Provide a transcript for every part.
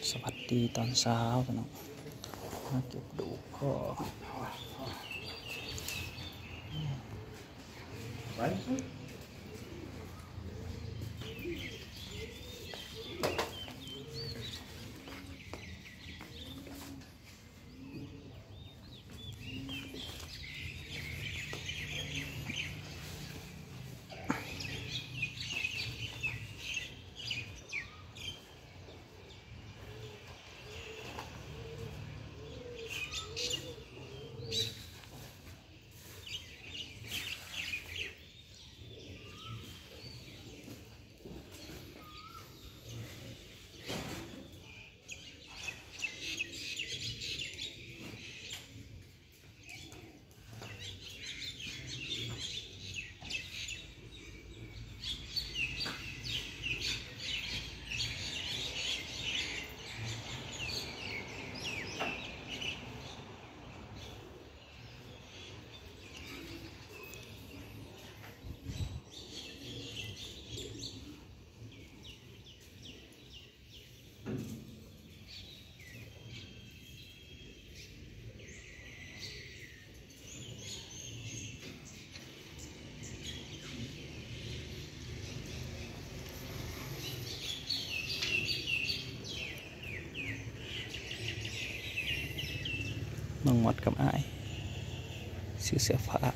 ສະຫວັດດີຕອນເຊົ້າພີ່ນ້ອງ ມາເກັບດູກກໍ ນ້ອງມອດກັບອ້າຍ ຊື້ເສື້ອຜ້າ.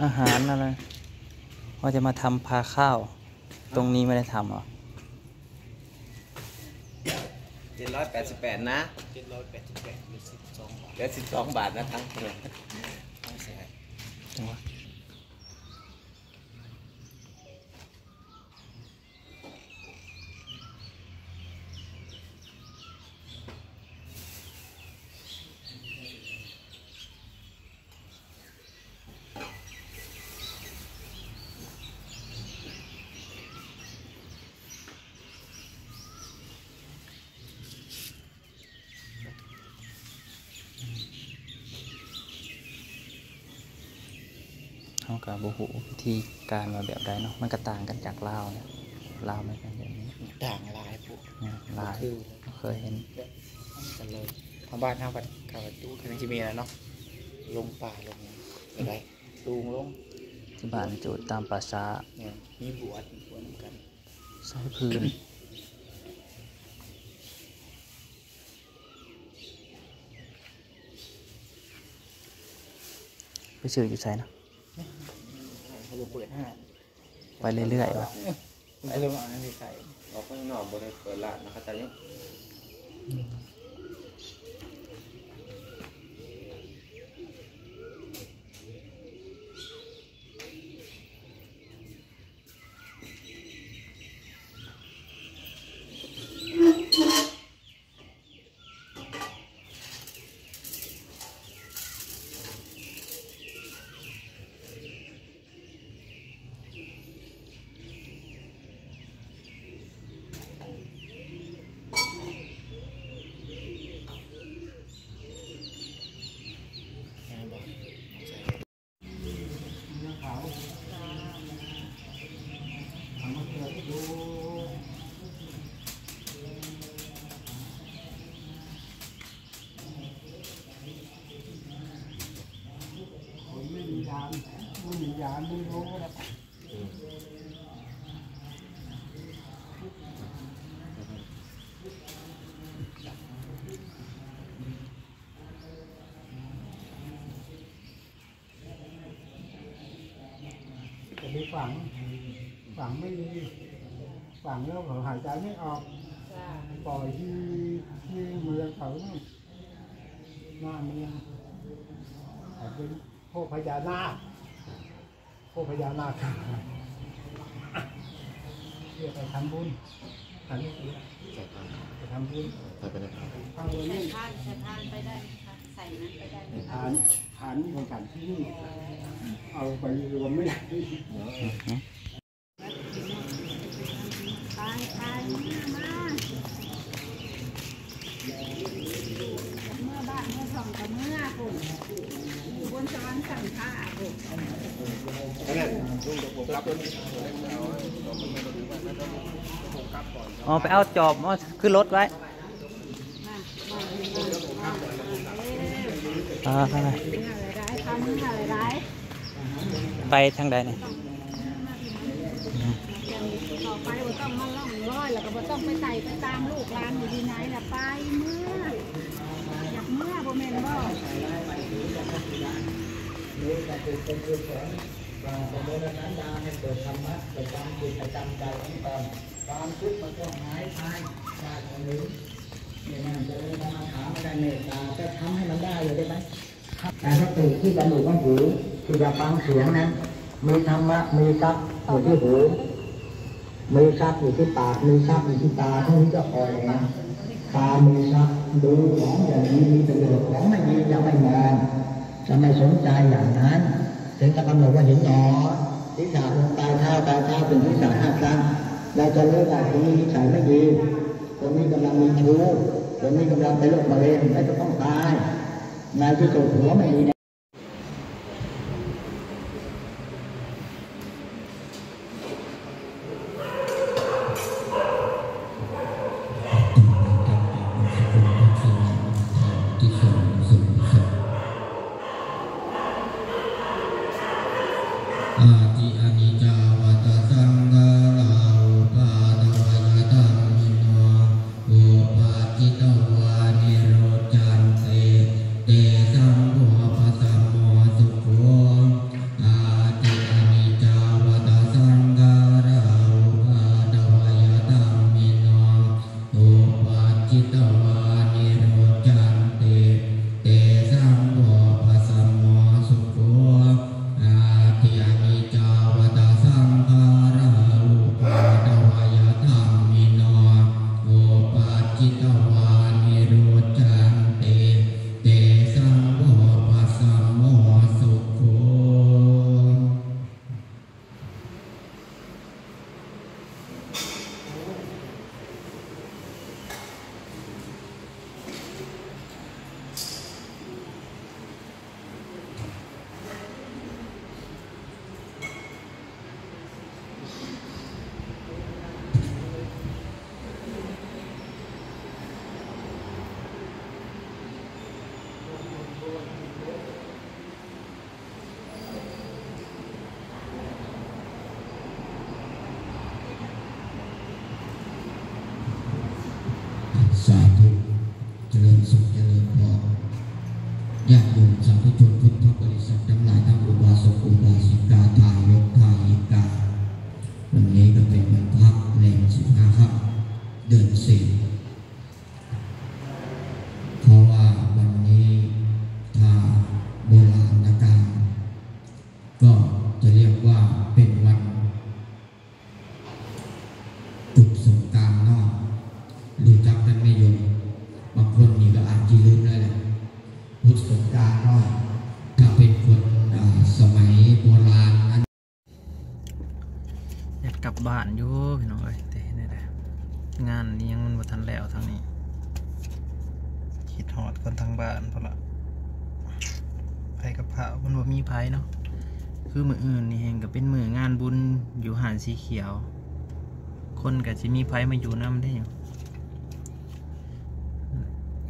ອາຫານນັ້ນແຫຼະ ວ່າຈະມາທຳພາຂ້າວ ຕົງນີ້ບໍ່ໄດ້ທຳຫວາ? ເຈັດຮ້ອຍແປດສິບແປດນະ ເຈັດຮ້ອຍແປດສິບແປດ ເຫຼືອສິບສອງບາດ ເຫຼືອສິບສອງບາດນະ ທັງ ທັງແສນ. ເຮົາກໍບໍ່ຮູ້ວິທີການວ່າແບບໃດເນາະ ມັນກໍຕ່າງກັນຈາກລາວນະ ລາວມັນເປັນແບບນີ້ ຕ່າງຫຼາຍພຸ້ນ ແມ່ນ ຫຼາຍ ບໍ່ຄື ບໍ່ເຄີຍເຫັນ ມັນກໍເລີຍ ທາງບ້ານເຮົາກໍ ກໍຕູ້ ກໍຊິມີແຫຼະເນາະ ລົງປ່າລົງຫຍັງ ໄດ້ ຕູງລົງ ທີ່ບ້ານຈູດຕາມພາສາ ແມ່ນ ມີບວດ ມີບວດນຳກັນ ໃສ່ພື້ນ ໄປຊື້ຢູ່ໃສນະ? ເຂົາເປີດຮ້ານ ໄປເລື້ອຍໆ ວ່າ ເອີ ໄປເລື້ອຍໆ ອັນນີ້ຂາຍ ອອກຂ້າງນອກບໍ່ໄດ້ເປີດຮ້ານນະ ເຂົາເຈົ້າຍັງ ອືມ. จะไปฝัง ฝังไม่ดี ฝังแล้วเขาหายใจไม่ออก จ้า ปล่อยที่ ที่เมืองเขานู่น หน้าเมือง เขาเป็นพวกพญานาค พวกพญานาค ไปทำบุญ ไปทำบุญ ใส่พาน ไปทำบุญ ใส่ไปในพาน เอาเลย ใส่พาน ใส่พานไปได้ไหมคะ ใส่นั้นไปได้ไหมคะ พาน พานนี่ของฉันที่นี่ เอาไปรวมไม่ได้ ไป ไป มา มา เมือบ้านเมือช่องก็เมือพุ้น อยู่บนสวรรค์ชั้นฟ้าพุ้น อ๋อ ไปเอาจอบมาขึ้นรถไว้ อ่า ไปทางใดนี่ ต่อไปบ่ต้องมาล่องลอย แล้วก็บ่ต้องไปไต่ไปตามลูกหลานอยู่ที่ไหนล่ะ ไปเมือ อยากเมือบ่แม่นบ่ แต่สติที่กำหนดว่าหู ที่จะฟังเสียงนั้น มีธรรมะ มีทรัพย์อยู่ที่หู มีทรัพย์อยู่ที่ปาก มีทรัพย์อยู่ที่ตา เท่านี้ก็พอแล้ว ตามีทรัพย์ ดูของอย่างนี้มีประโยชน์ ของไม่ดีจะไม่มอง จะไม่สนใจอย่างนั้น ถึงจะกำหนดว่าเห็นหนอ ศีรษะลงปลายเท้า ปลายเท้าถึงศีรษะห้าครั้ง เราจะรู้ว่าคนนี้นิสัยไม่ดี คนนี้กำลังมีชู้ คนนี้กำลังเป็นโรคมะเร็ง และจะต้องตาย ในที่สุดหัวไม่มีแน่ Ati aniccā vata saṅkhārā uppādavayadhammino, uppajjitvā nirujjhanti, tesaṃ vūpasamo sukho. Ati aniccā vata saṅkhārā uppādavayadhammino, uppajjitvā nirujjhanti, tesaṃ vūpasamo sukho. Ati aniccā vata saṅkhārā uppādavayadhammino, uppajjitvā nirujjhanti, tesaṃ vūpasamo sukho. ສາທຸ ຈະເລີນສຸກ ຈະເລີນພອນ ຍາດໂຍມສາທຸຊົນ ພຸດທະບໍລິສັດທັງຫຼາຍ ທັງອຸບາສົກ ອຸບາສິກາ ທາຍົກ ທາຍິກາ ວັນນີ້ກໍເປັນວັນພະ ແລມສິບຫ້າຄ່ຳ ເດືອນສີ່ ເພາະວ່າວັນນີ້ ຖ້າໂບລານນະການກໍຈະຮຽກວ່າເປັນວັນ ບຸດສົງການເນາະ ຮູ້ຈັກກັນໄໝໂຍມ? ບາງຄົນນີ້ກໍອາດຈະລືມແລ້ວແຫຼະ ບຸດສົງການເນາະ ຖ້າເປັນຄົນ ອາ ສະໄໝໂບລານນັ້ນ. ຢາກກັບບ້ານຢູ່ພີ່ນ້ອງເອີຍ ແຕ່ເຮັດແນວໃດ ງານນີ້ຍັງມັນບໍ່ທັນແລ້ວທາງນີ້ ຄິດຮອດຄົນທາງບ້ານພຸ້ນລະ ໄປກັບພະ ມັນບໍ່ມີໃຜເນາະ ຄືມື້ອື່ນນີ້ແຮ່ງກໍເປັນມື້ງານບຸນຢູ່ຮ້ານສີຂຽວ ຄົນກໍຊິມີໃຜມາຢູ່ນຳເດ້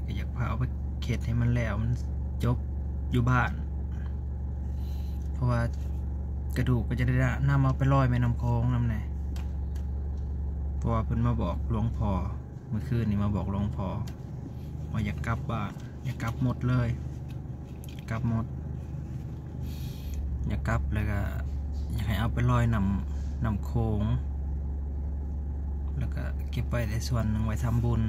ກໍຢາກພາເອົາໄປເຮັດໃຫ້ມັນແລ້ວ ມັນຈົບຢູ່ບ້ານ ເພາະວ່າກະດູກກໍຈະໄດ້ນຳເອົາໄປລອຍແມ່ນ້ຳໂຂງນຳແດ່ ເພາະວ່າເພິ່ນມາບອກຫຼວງພໍ່ ມື້ຄືນນີ້ມາບອກຫຼວງພໍ່ວ່າຢາກກັບບ້ານ ຢາກກັບໝົດເລີຍ ກັບໝົດ ຢາກກັບ ແລ້ວກະຢາກໃຫ້ເອົາໄປລອຍນ້ຳ ນ້ຳໂຂງ ແລ້ວກະເກັບໄວ້ໄດ້ສ່ວນໜຶ່ງໄວ້ທຳບຸນ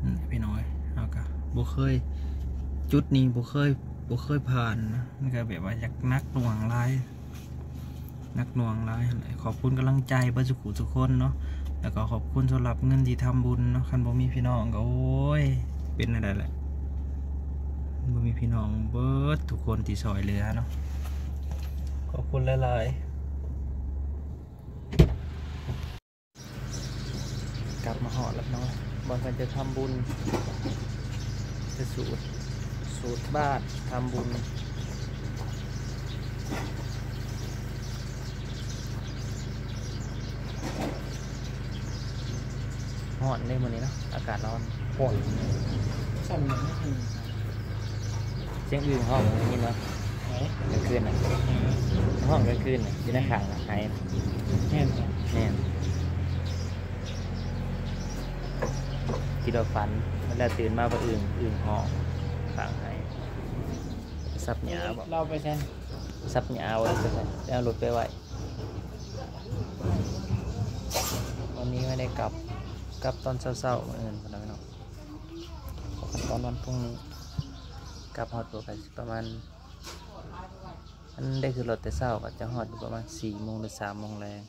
ນີ້ພີ່ນ້ອງເອີຍ ເຮົາກະບໍ່ເຄີຍ ຈຸດນີ້ບໍ່ເຄີຍ ບໍ່ເຄີຍຜ່ານນະ ມັນກະແບບວ່າຢາກໜັກໜ່ວງຫຼາຍ. ໜັກໜ່ວງຫຼາຍຫັ້ນແຫຼະ. ຂອບຄຸນກຳລັງໃຈເບິດສູ່ຜູ້ສູ່ຄົນເນາະ ແລ້ວກໍຂອບຄຸນສຳລັບເງິນທີ່ທຳບຸນເນາະ. ຄັນບໍ່ມີພີ່ນ້ອງກໍ ໂອ້ຍ ເປັນແນວໃດແຫຼະ ບໍ່ມີພີ່ນ້ອງເບິດທຸກຄົນທີ່ຊ່ອຍເຫຼືອເນາະ. ຂອບຄຸນຫຼາຍໆ. ກັບມາຮອດແລ້ວພີ່ນ້ອງ ບ່ອນເພິ່ນຈະທຳບຸນ ຈະສູດ ສູດບາດທຳບຸນ. ຮ້ອນເດ້ມື້ນີ້ເນາະ ອາກາດຮ້ອນ ໂອ້ຍ ສ່ຳ ສຽງອຶ່ງຮ້ອງໄດ້ຍິນບໍ່? ກາງຄືນນະ ຮ້ອງກາງຄືນນະ ຢູ່ໃນຂ້າງໄຫນະ. ແມ່ນບໍ່? ແມ່ນ. ຄິດວ່າຝັນ ແລ້ວຕື່ນມາວ່າອຶ່ງ ອຶ່ງຮ້ອງຂ້າງໄຫ. ສັບຫຍ້າບໍ່? ລາວໄປໃສ? ສັບຫຍ້າບໍ່? ໄປໃສ? ໄປເອົາລົດໄປໄວ້. ວັນນີ້ບໍ່ໄດ້ກັບ ກັບຕອນເຊົ້າໆ ມື້ອື່ນພຸ້ນນະພີ່ນ້ອງ. ກັບຕອນວັນພຸ່ງນີ້ ກັບຮອດພຸ້ນກໍຊິປະມານ ອັນໄດ້ຂຶ້ນລົດແຕ່ເຊົ້າກໍຈະຮອດຢູ່ປະມານສີ່ໂມງ ຫຼື ສາມໂມງແລງ.